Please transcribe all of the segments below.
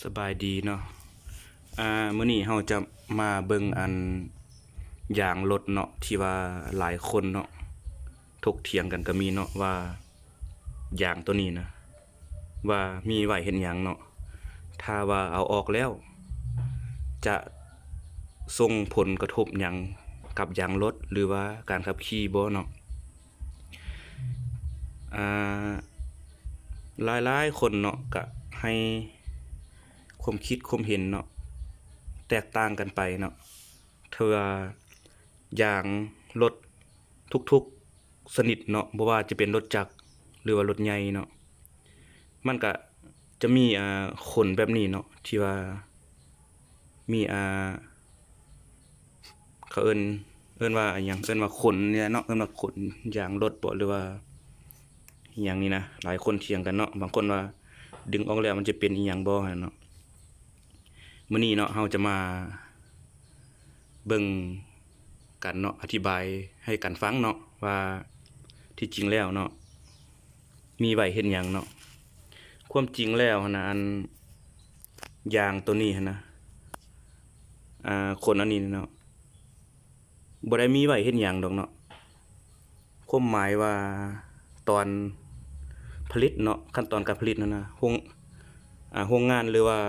ສະບາຍດີເນາະ ອ່າ ມື້ນີ້ເຮົາຈະມາເບິ່ງອັນຢາງລົດເນາະ ທີ່ວ່າຫຼາຍຄົນເນາະ ຖົກຖຽງກັນກໍມີເນາະ ວ່າຢາງໂຕນີ້ນະ ວ່າມີໄວ້ເຮັດຫຍັງເນາະ ຖ້າວ່າເອົາອອກແລ້ວ ຈະສົ່ງຜົນກະທົບຫຍັງກັບຢາງລົດ ຫຼືວ່າການຂັບຂີ່ບໍ່ເນາະ. ອ່າ ຫຼາຍໆຄົນເນາະ ກະໃຫ້ຄວາມຄິດຄວາມເຫັນເນາະ ແຕກຕ່າງກັນໄປເນາະ ເທື່ອຢາງລົດທຸກໆຊະນິດເນາະ ບໍ່ວ່າຈະເປັນລົດຈັກ ຫຼືວ່າລົດໃຫຍ່ເນາະ ມັນກະຈະມີ ອ່າ ຂົນແບບນີ້ເນາະ ທີ່ວ່າມີ ອ່າ ເຂົາເອີ້ນ ເອີ້ນວ່າອີ່ຫຍັງ ເອີ້ນວ່າຂົນນີ້ແຫຼະເນາະ ເອີ້ນວ່າຂົນຢາງລົດບໍ ຫຼືວ່າອີ່ຫຍັງນີ້ນະ ຫຼາຍຄົນຖຽງກັນເນາະ ບາງຄົນວ່າດຶງອອກແລ້ວມັນຈະເປັນອີ່ຫຍັງບໍຫັ້ນເນາະ. ມື້ນີ້ເນາະ ເຮົາຈະມາເບິ່ງກັນເນາະ ອະທິບາຍໃຫ້ກັນຟັງເນາະ ວ່າທີ່ຈິງແລ້ວເນາະ ມີໄວ້ເຮັດຫຍັງເນາະ. ຄວາມຈິງແລ້ວຫັ້ນນະ ອັນຢາງໂຕນີ້ຫັ້ນນະ ອ່າ ຂົນອັນນີ້ເນາະ ບໍ່ໄດ້ມີໄວ້ເຮັດຫຍັງດອກເນາະ. ຄວາມໝາຍວ່າຕອນຜະລິດເນາະ ຂັ້ນຕອນການຜະລິດຫັ້ນນະ ໂຮງ ອ່າ ໂຮງງານ ຫຼືວ່າ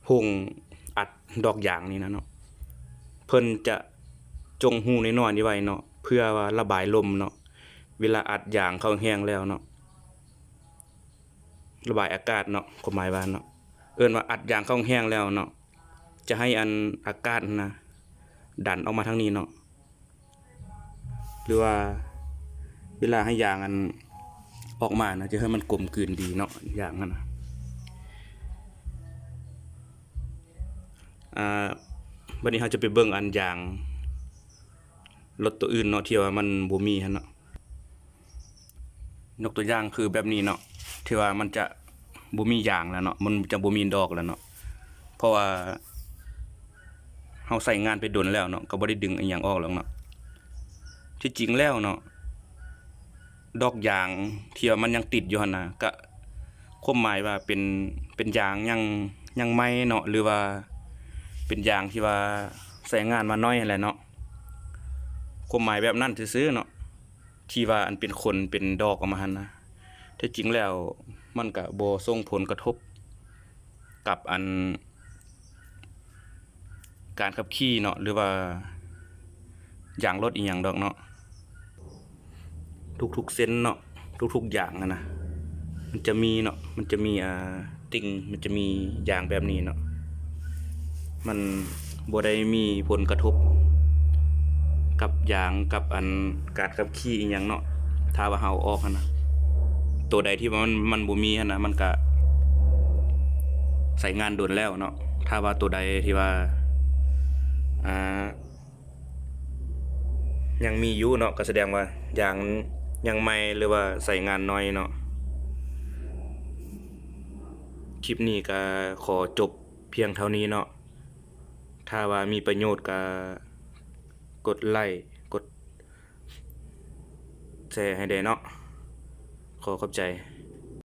ໂຮງອັດດອກຢາງນີ້ນະເນາະ ເພິ່ນຈະຈົ່ງຮູນ້ອຍໆນີ້ໄວ້ເນາະ ເພື່ອວ່າລະບາຍລົມເນາະ ເວລາອັດຢາງເຂົ້າແຮງແລ້ວເນາະ ລະບາຍອາກາດເນາະ ຄວາມໝາຍວ່າເນາະ ເອີ້ນວ່າອັດຢາງເຂົ້າແຮງແລ້ວເນາະ ຈະໃຫ້ອັນອາກາດຫັ້ນນະ ດັນອອກມາທາງນີ້ເນາະ ຫຼືວ່າເວລາໃຫ້ຢາງອັນອອກມານະ ຈະໃຫ້ມັນກົມກືນດີເນາະ ຢາງຫັ້ນນະ. ອ່າ ບັດນີ້ເຮົາຈະໄປເບິ່ງອັນຢາງລົດໂຕອື່ນເນາະ ທີ່ວ່າມັນບໍ່ມີຫັ້ນເນາະ. ຍົກຕົວຢ່າງຄືແບບນີ້ເນາະ ທີ່ວ່າມັນຈະບໍ່ມີຢາງແລ້ວເນາະ ມັນຈະບໍ່ມີດອກແລ້ວເນາະ ເພາະວ່າເຮົາໃຊ້ງານໄປດົນແລ້ວເນາະ ກໍບໍ່ໄດ້ດຶງອີ່ຫຍັງອອກແລ້ວເນາະ. ທີ່ຈິງແລ້ວເນາະ ດອກຢາງທີ່ວ່າມັນຍັງຕິດຢູ່ຫັ້ນນະ ກະຄວາມໝາຍວ່າເປັນ ເປັນຢາງຍັງ ຍັງໃໝ່ເນາະ ຫຼືວ່າເປັນຢາງທີ່ວ່າໃຊ້ງານມາໜ້ອຍຫັ້ນແຫຼະເນາະ ຄວາມໝາຍແບບນັ້ນຊື່ໆເນາະ. ທີ່ວ່າອັນເປັນຂົນເປັນດອກອອກມາຫັ້ນນະ ແທ້ຈິງແລ້ວມັນກະບໍ່ສົ່ງຜົນກະທົບກັບອັນການຂັບຂີ່ເນາະ ຫຼືວ່າຢາງລົດອີ່ຫຍັງດອກເນາະ. ທຸກໆເສັ້ນເນາະ ທຸກໆຢາງຫັ້ນນະ ມັນຈະມີເນາະ ມັນຈະມີ ອ່າ ຕິ່ງ ມັນຈະມີຢາງແບບນີ້ເນາະ ມັນບໍ່ໄດ້ມີຜົນກະທົບກັບຢາງ ກັບອັນການຂັບຂີ່ອີ່ຫຍັງເນາະ. ຖ້າວ່າເຮົາເອົາອອກຫັ້ນນະ ໂຕໃດທີ່ວ່າມັນ ມັນບໍ່ມີຫັ້ນນະ ມັນກະໃຊ້ງານດົນແລ້ວເນາະ. ຖ້າວ່າໂຕໃດທີ່ວ່າ ອ່າ ຍັງມີຢູ່ເນາະ ກໍສະແດງວ່າຢາງຍັງໃໝ່ ຫຼືວ່າໃຊ້ງານໜ້ອຍເນາະ. ຄລິບນີ້ກໍຂໍຈົບພຽງເທົ່ານີ້ເນາະ. ຖ້າວ່າມີປະໂຫຍດກໍກົດໄລ້ ກົດແຊໃຫ້ແດ່ເນາະ. ຂໍຂອບໃຈ.